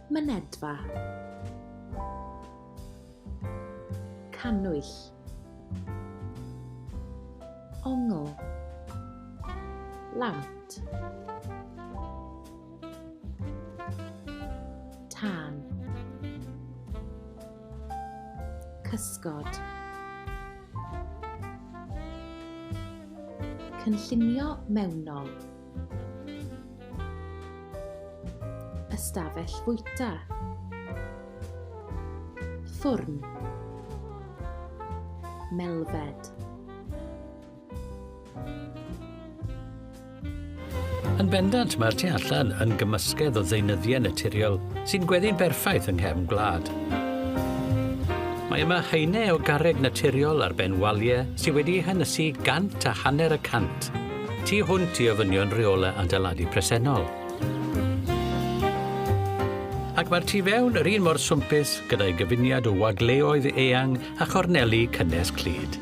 Mynedfa. Cannwyll. Ongl. Lawnt. Tân. Cysgod. Cynllunio mewnol. Ystafell fwyta. Ffwrn. Melfed. Yn bendant, mae'r tu allan yn gymysgedd o ddeunyddiau naturiol sy'n gweddu'n berffaith yng nghefn gwlad. Mae yma haenau o garreg naturiol ar ben waliau sydd wedi'u hynysu gant a hanner y cant, tu hwnt i ofynion rheolau adeiladu presennol. Ac mae'r tu fewn yr un mor swmpus gyda'i gyfuniad o wagleoedd eang a chorneli cynnes clyd.